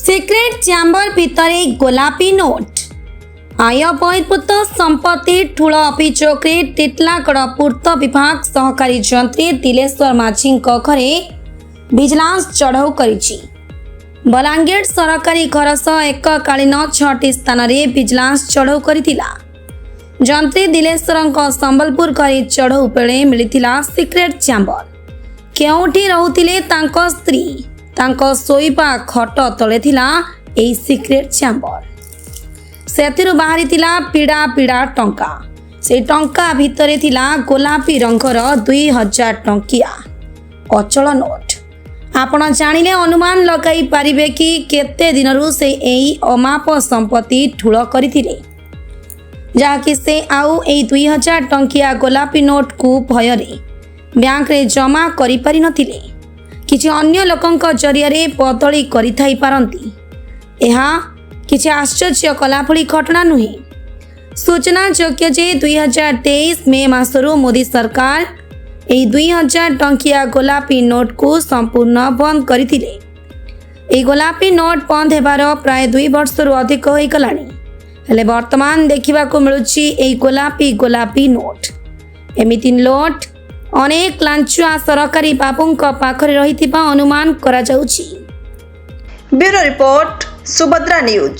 Secret chamber ଭିତରେ ଗୋଲାପୀ note. ଆୟ ବହିର୍ଭୂତ ସମ୍ପତ୍ତି ଠୁଳ ଅଭିଯୋଗରେ ଟିଟଲାଗଡ଼ ପୂର୍ତ୍ତ ବିଭାଗ ସହକାରୀ ଯନ୍ତ୍ରୀ ଦିଲେଶ୍ୱର ମାଝୀଙ୍କ ଘରେ ଭିଜିଲାନ୍ସ ଚଢ଼ଉ କରିଛି। ବଲାଙ୍ଗୀର ସରକାରୀ ଘର ସହ ଏକକାଳୀନ ଛଅଟି ସ୍ଥାନରେ ଭିଜିଲାନ୍ସ ଚଢ଼ଉ କରିଥିଲା। ଯନ୍ତ୍ରୀ ଦିଲେଶ୍ୱରଙ୍କ ସମ୍ବଲପୁର ଘରେ ଚଢ଼ଉ ବେଳେ ମିଳିଥିଲା ସିକ୍ରେଟ୍ ଚାମ୍ବର। କେଉଁଠି ରହୁଥିଲେ ତାଙ୍କ ସ୍ତ୍ରୀ, ତାଙ୍କ ଶୋଇବା ଖଟ ତଳେ ଥିଲା ଏହି ସିକ୍ରେଟ୍ ଚାମ୍ବର। ସେଥିରୁ ବାହାରିଥିଲା ପିଡ଼ା ପିଡ଼ା ଟଙ୍କା। ସେଇ ଟଙ୍କା ଭିତରେ ଥିଲା ଗୋଲାପୀ ରଙ୍ଗର 2000 ଟଙ୍କିଆ ଅଚଳ ନୋଟ୍। ଆପଣ ଜାଣିଲେ ଅନୁମାନ ଲଗାଇ ପାରିବେ କି କେତେ ଦିନରୁ ସେ ଏହି ଅମାପ ସମ୍ପତ୍ତି ଠୁଳ କରିଥିଲେ, ଯାହାକି ସେ ଆଉ ଏଇ 2000 ଟଙ୍କିଆ ଗୋଲାପୀ ନୋଟ୍କୁ ଭୟରେ ବ୍ୟାଙ୍କରେ ଜମା କରିପାରିନଥିଲେ। କିଛି ଅନ୍ୟ ଲୋକଙ୍କ ଜରିଆରେ ବଦଳି କରିଥାଇ ପାରନ୍ତି। ଏହା କିଛି ଆଶ୍ଚର୍ଯ୍ୟ କଲା ଭଳି ଘଟଣା ନୁହେଁ। ସୂଚନାଯୋଗ୍ୟ ଯେ 2023 ମେ ମାସରୁ ମୋଦି ସରକାର ଏହି 2000 ଟଙ୍କିଆ ଗୋଲାପୀ ନୋଟ୍କୁ ସମ୍ପୂର୍ଣ୍ଣ ବନ୍ଦ କରିଥିଲେ। ଏହି ଗୋଲାପୀ ନୋଟ୍ ବନ୍ଦ ହେବାର ପ୍ରାୟ 2 ବର୍ଷରୁ ଅଧିକ ହୋଇଗଲାଣି। ହେଲେ ବର୍ତ୍ତମାନ ଦେଖିବାକୁ ମିଳୁଛି ଏହି ଗୋଲାପୀ ଗୋଲାପୀ ନୋଟ୍। ଏମିତି ନୋଟ୍ ଅନେକ ଲାଞ୍ଚୁଆ ସରକାରୀ ବାବୁଙ୍କ ପାଖରେ ରହିଥିବା ଅନୁମାନ କରାଯାଉଛି। Bureau report, Subhadra news.